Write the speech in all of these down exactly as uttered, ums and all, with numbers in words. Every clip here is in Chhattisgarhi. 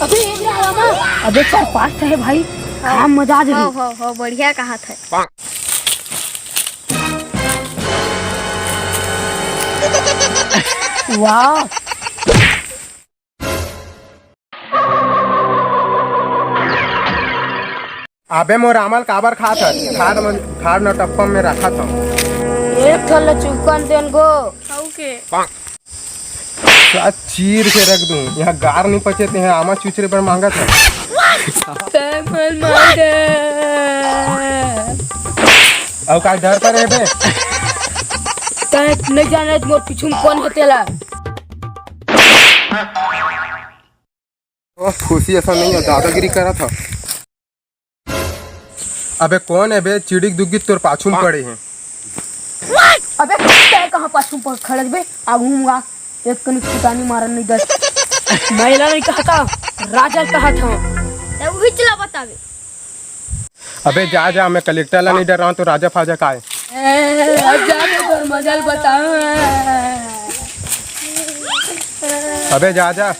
अबे, ये क्या हुआ? अबे सर, पास है भाई। हाँ। काम मजा आ जाए। हो, हो, हो, बढ़िया कहा था। वाह। अबे मोर आमल काबर खात हस? ठाड़ मन, ठाड़ न टप्पम में रखत हूँ। एक ठो ले चुकन देन गो। खाऊ के? साला चीर के रख दूं। यहाँ गार नहीं पचे ते हैं, आमा चुचरे पर मांगत है। तै मन मार दे। अब का डर पर है बे? तै नहीं जाने मोर पीछू में कौन है तेला। ओह, खुशी ऐसा नहीं है, दादागिरी करा था। अबे कौन है बे? चिड़िक दुग्गी तोर पाछू में पड़े हैं। अबे तै कहाँ पाछू में पड़ खड़े बे? आगू में आ, एक कनिक फुटानी मारन नहीं दस। महिला नहीं कहा था, राजा कहा था। तै वही चला बतावे। अबे जा जा, मैं कलेक्टर ला नहीं डराऊं तो राजा फाजा का है। ए, अब जा तो तोर मजल बताऊं। अबे जा जा।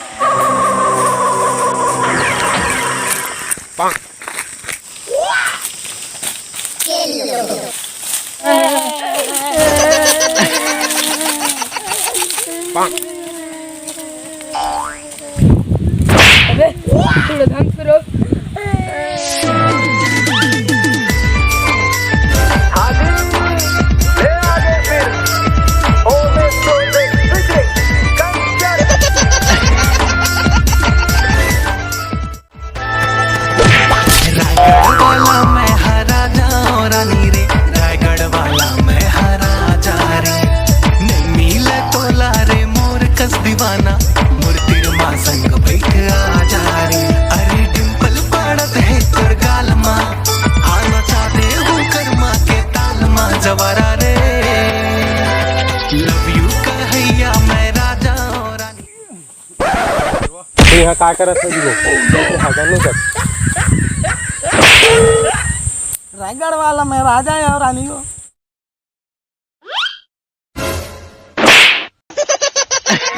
अबे, थोड़ा ढंग से रो। रायगढ़ वाला मैं हर राजा रानी रे, रायगढ़ वाला मैं हर राजा रे। नहीं मिले तोला रे मोर कस दीवाना, मोर तीर मा संग बैठ आ जा रे। अरे डिंपल पड़त है तोर गाल मा, आना चाहते हो कर्मा के ताल मा जवारा रे। Love you कहैया मैं राजा रानी। तू यहाँ का करत है जी? हगन नहीं कर। रायगढ़ वाला मैं राजा या रानी हो।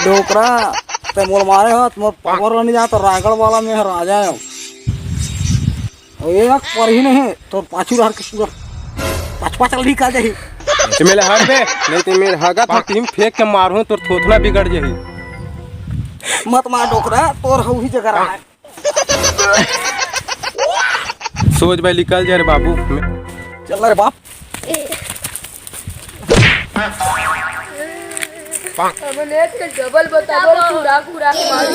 डोकरा, ते मोर मारे हो, मोर पावर नहीं जाता, रायगढ़ वाला मैं राजा हूँ। अउ एक पर ही नहीं, तोर पाछू रहर के पूरा पाँच पाँच लीक आ जाही। ते मेला हग बे, नहीं ते मेर हगा था, टीम फेंक के मारहूं, तोर थोथना बिगड़ जाही। मत मार डोकरा, तोर हऊ ही जगह रहा है। सोच भाई, निकल जा रे बाबू। चल रे बाप। हमने एक डबल बताओ, पूरा, पूरा मार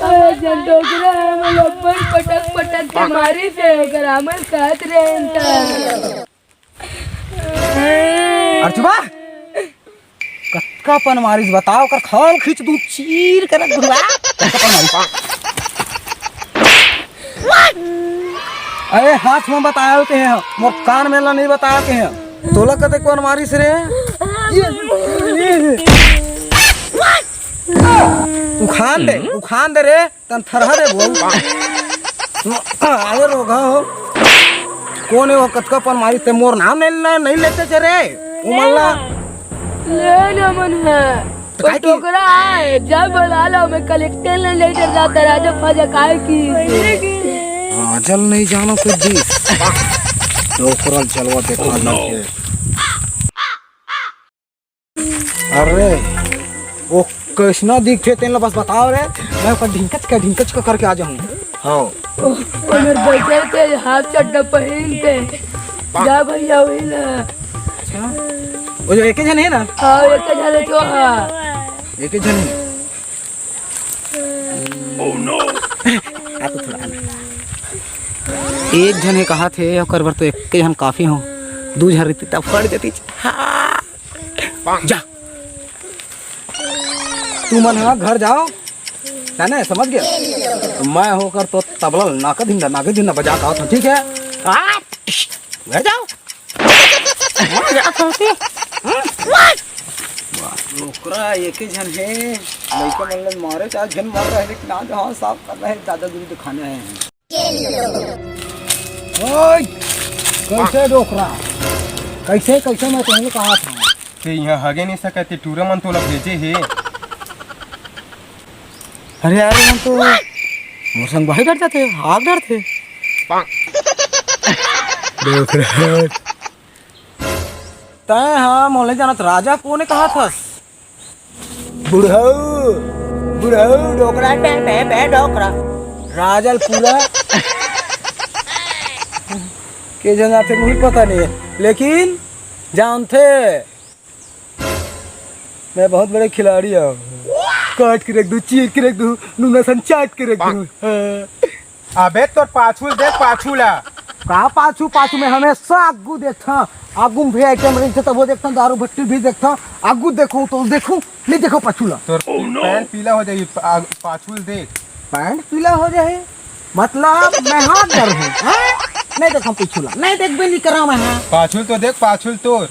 अरे जन डोकरा, हमन अपन पटक पटक के मारी से, ओकर हमन कहत रहे त। अरे चुप बा। कतका पन मारिस बताओ, ओकर खाल खींच दूं चीर के रख दूं, आ? कतका पन मारिस? अरे हाथ में बताया होते हैं, मोर कान में ला नहीं बताया होते हैं। तोला कते कौन मारिस रे? ये, ये, ये। उखान दे, उखान दे रे। तन थरहा रे बोल। अरे रोगहा हो। कौन है वो कतका पन मारी ते मोर नाम नहीं, नहीं लेते थे रे। उमल्ला। ले ना मन है। तो वो काय की? डोकरा आए, जब बुला लो, मैं कलेक्टर ने लेटर जाता राजा फाजा काय की। राजल नहीं जानो कुछ भी। डोकरा जलवा देखा लग गए। अरे, वो कैसना दिखथे तेन ला बस बताओ रे, मैं ओकर ढिंकच के, ढिंकच के करके आ जाहूँ। हाँ। ओकर बजर के हाफ चड्डा पहिन के। जा भैया, वही ला। अच्छा। वो जो एके झन हे ना? हाँ, एके झन हे जो, हाँ। एके झन हे। आ तो थोड़ा आना। एक झन हे कहाथे, ओकर बर तो एके झन काफी हो। दू झन रहितिस त फट जतिस। हाँ। जा। तुमन ह घर जाओ, जाने समझ गया? मैं होकर तो तबला नाका धिंदा, नाका धिंदा बजा के आवत हूँ, ठीक है? आ, घर जाओ। डोकरा एक ही झन हे, लइका मन ल मारे चाहे झन मार रहा है, लेकिन आज हाँ साफ करना है, दादागिरी दिखाना है। ओए, कैसे डोकरा? कैसे, कैसे मैं तुमने कहा था? ते यहाँ हगे नहीं सकते, टूरा मन तोला भेजे हे। अरे यार, मन तो मोर संग भाई डर जाते, आग डरते। डोकरा। तैं हा मोला जानत राजा कोने कहा थस? बुढ़ऊ, बुढ़ऊ, डोकरा, बे, बे, बे, डोकरा। राजल पूरा के जगह थे मुझे पता नहीं है, लेकिन जानथे मैं बहुत बड़े खिलाड़ी हूँ। काट के रख दूँ, चीर के रख दूँ, नूना सन चाट के रख दूँ। हाँ। अबे तोर पाछू ल देख, पाछू ला। का पाछू, पाछू में हमेशा आगू देखथन। आगू में भी आइटम रहिथे तब वो देखथन, दारू भट्टी भी देखथन। आगू देखो तो देखो, नहीं देखो पाछू ला। तोर पैंट पीला हो जाही, पा-, पाछू ल देख। पैंट पीला हो जाही? मतलब मैं हाथ डर हूँ, हाँ? नहीं देखो पाछू ला, नहीं देखबे नहीं करा मैं, हाँ? पाछू ल तो देख, पाछू ल तोर।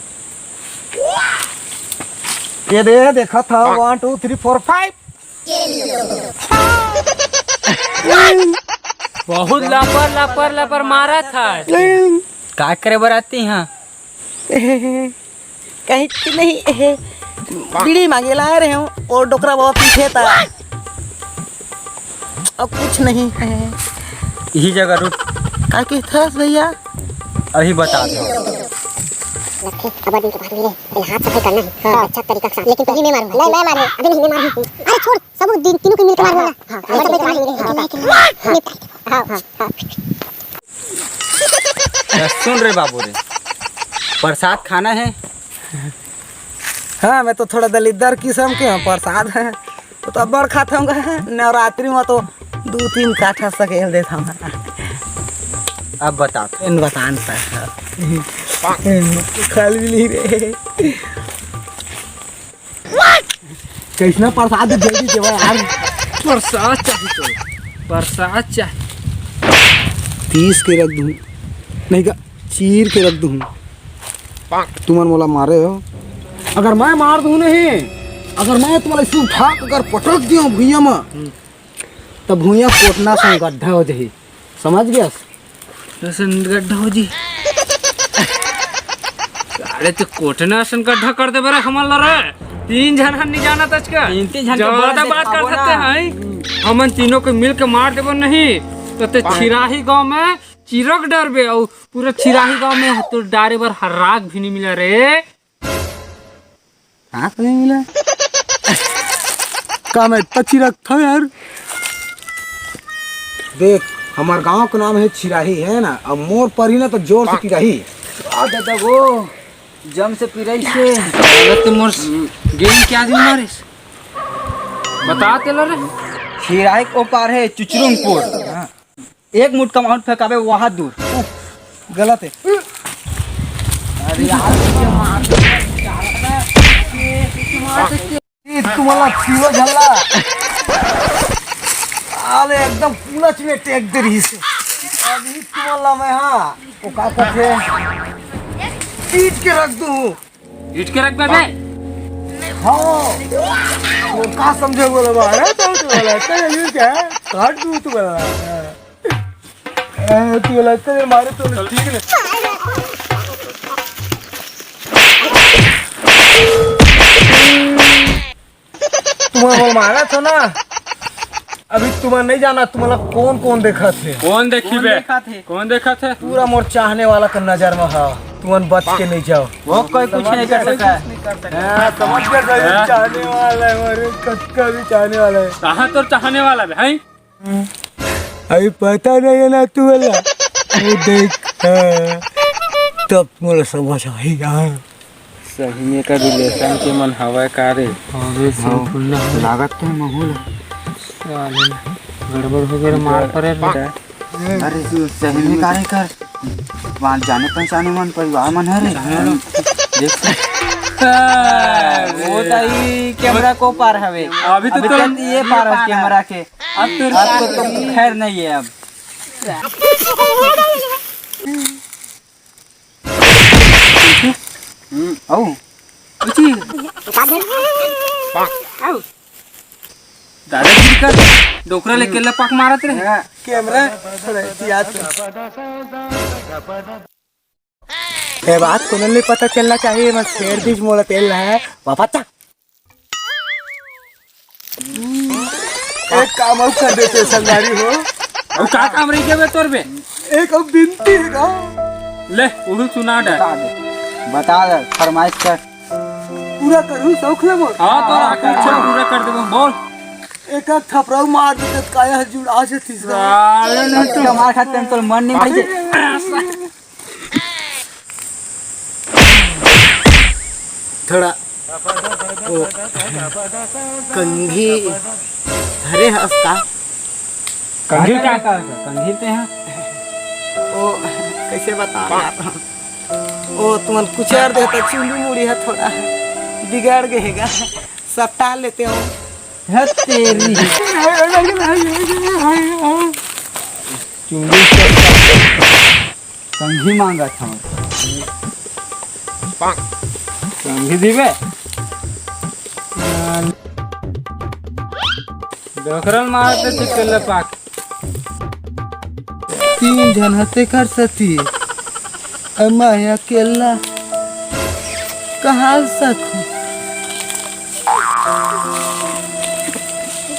ये दे, देखा था, one, two, three, four, five। बहुत लपर लपर लपर मारत है। का करे बर आती हाँ? कहीं कि नहीं, बीड़ी मांगे ला रहे हूँ और डोकरा बाबा पीछे था। अब कुछ नहीं है। यही जगह रुक। का कहत हस भैया? अभी बता दो। लगथे, अब्बड़ दिन के बाद मिले, पहले हाथ सफाई करना है। हाँ। अच्छा तरीका के साथ। लेकिन पहले मैं मारूंगा। नहीं, मैं मारूंगा। अबे नहीं, मैं मारूंगा। अरे छोड़, सब दिन तीनों के मिलके मारूंगा। हाँ, हाँ, हाँ, हाँ, हाँ, हाँ। हाँ, सुन रे बाबू रे, प्रसाद खाना है। हाँ, मैं तो थोड़ा दलिद्दर किस्म के हूँ, प्रसाद है। वो तो अब्बड़ खात हूँ, नवरात्रि में तो दू तीन काठा सकेल देत हूँ। अब बता। इन बतान पर। खाल भी नहीं रे। कैसना प्रसाद जल्दी देवा यार। प्रसाद चाहिए तो, प्रसाद चाहिए। पीस के रख दूँ, नहीं का चीर के रख दूँ। तुमन मोला मारे हो, अगर मैं मार दूँ नहीं, अगर मैं तुम्हारे सुबह अगर पटक दियो भुइया में, तब भुइया कोटना सन गड्ढा हो जाही, समझ गया? असन गड्ढा हो जी। साले तो कोटना सन गड्ढा कर दे बरे हमन ला रे। तीन झन हन नहीं जाना तचका। तीन, तीन झन के ज्यादा बड़ा बात कर देखाबो सकते ना। हैं। हमन तीनों को मिल के मार देबो नहीं, तो ते छिराही गांव में चिरक डरबे, और पूरा छिराही गांव में तो डारे बर हराक भी नहीं मिला रे। हाँ, कहीं मिला। का मैं इतना चिरक था यार? देख, हमार गांव का नाम है छिराही, है ना? अब मोर परी ना तो जोर से पिराही। आ दादा गो, जम से पिराई से। अरे तो मोर गेम क्या दिन मारिस? बता तेला रे। छिराही के ओ पार है चुचरुंगपुर। हाँ। एक मुठ कमाउंट फेंकाबे वहां दूर। गलत है। अरे यार, ये मार दे, ये तुम्हारा पीवा झल्ला। अरे एकदम पुलच में टेक दे रही से। अभी तुम्हारा मैं, हाँ, वो का कहते हैं? पीट के रख दूं। पीट के रख बे। हाँ। वो का समझे बोला बा? अरे तो तू बोला, तो ये क्या है? काट दूं तू बोला। ए, तू लगता है मारे तो ठीक है। तुम्हारा बोल मारा था ना, अभी तुम्हारा नहीं जाना, तुम्हारा कौन कौन देखा थे? कौन देखी बे? कौन देखा थे? पूरा मोर चाहने वाला का नजर में हा, तुमन बच के नहीं जाओ। वो कोई कुछ नहीं कर सका है। हाँ, समझ गया, सही हाँ। चाहने वाला है, मोरे कतका भी चाहने वाला है। कहाँ तोर चाहने वाला बे, हैं? अभी पता नहीं है ना तू वाला। वो देख, हाँ। तब मोला समझ आई यार। सही में का रिलेशन के मन हवय का रे? अबे हाँ। लागत तो है माहौल। साले गड़बड़ हो गया, मार पड़े रे। अरे तू सही में का रे कर? वहाँ जाने पहचाने मन परिवार मन है रे। देख। हाँ, वो तो ई कैमरा को पार हवे। अभी तो अभी तुरंत तक ये पार है कैमरा के। अब तो अब तो, तो खैर नहीं है अब। हम्म, अउ? उची। अउ? दादागिरी कर, डोकरा ले केला पाक मारत रहे। हाँ, कैमरा, थोड़ा एती आ तो। ये बात कोनो ल नहीं पता चलना चाहिए, मैं छेड़ दीस मोला तेल है, वापस जा। एक काम अउ कर देते संगवारी हो। अउ का काम रही गया बे तोर बे? एक अउ बिनती हे गा। ले, उहू सुना डर। बता दे, बता दे, फरमाइश कर। पूरा करूँ शौक ले मोर। हाँ, तो आखिरी इच्छा पूरा कर देबो, बोल। एक आध थपराऊ मार देते त काया जुड़ा जतिस गा। साले नहीं तो मार खाते हैं, तो मन नहीं भाई। थोड़ा वो कंघी धरे हस का? कंघी का, का, का? कंघी ते हैं? वो कैसे बता यार? वो तुमन कुचर दे तो चुंडी मुड़ी है, थोड़ा बिगड़ गए गा, सटा लेते हो। है तेरी। चुंडी से कंघी मांगत हवं। कंघी दिबे? डोकरन मारते थे केला पाक। तीन झन हते कर सती। अम्मा हे अकेला। कहाँ सक?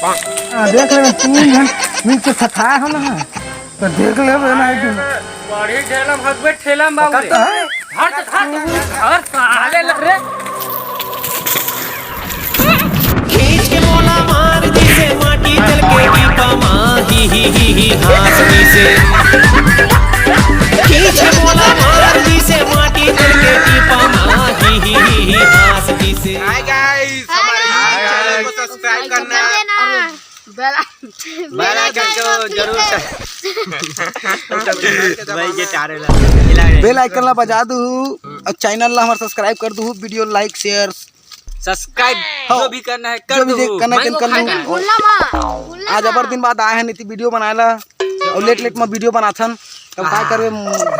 आ, देख ले, तीन झन मिल के सताए हो ना। तो देख ले बे, नहीं तो। बड़ी ठेला भगवे ठेला में बाबू रे। पकड़ तो है। हट, हट, हट, साले लग रे। खींच के मोला मार दिसे माटी तल के टीपा मा, ही, ही, ही, ही, हाँस दिसे। खींच के मोला मार दिसे माटी तल के टीपा मा, ही, ही, ही, ही, हाँस दिसे। Hi guys, हमारे YouTube channel को subscribe करना। कर देना। बेल, बेल आइकन को जरूर भाई के चारे ला हिला दे। बेल आइकन ला बजा दू अउ चैनल ला हमर सब्सक्राइब कर दू। वीडियो लाइक, शेयर, सब्सक्राइब हाँ। जो भी करना है कर जो भी दो। करना है, मैं कर दो। भूलना मत, भूलना आज मत। अबर दिन बाद आए हैं नीति वीडियो बनाए ला अउ लेट लेट में वीडियो बनाथन। तब का करबे,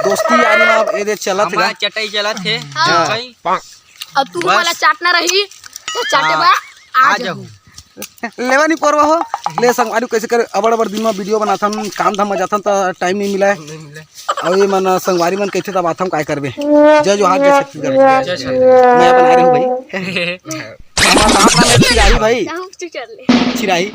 दोस्ती यारी में ये दे चलत है हमारा ना। चटाई चलत है। हाँ। भाई। अब तू बस। वाला चाटना रही तो चाटे हाँ। बा आ आ जाओ। जाओ। लेवा नहीं परवा हो। ले संगवारी, कैसे करे, अबड़ अबड़ दिन में वीडियो बनाथन, काम धाम में जाथन त टाइम नहीं मिला है। नहीं मिले। अउ ये मन संगवारी मन कैसे दबाथन, काय करबे। जय जोहार, जय छत्तीसगढ़। जय छत्तीसगढ़। मैं बना रही हूँ भाई। हमारा नाम ना है चिराही भाई। नाम तू कर ले। चिराही।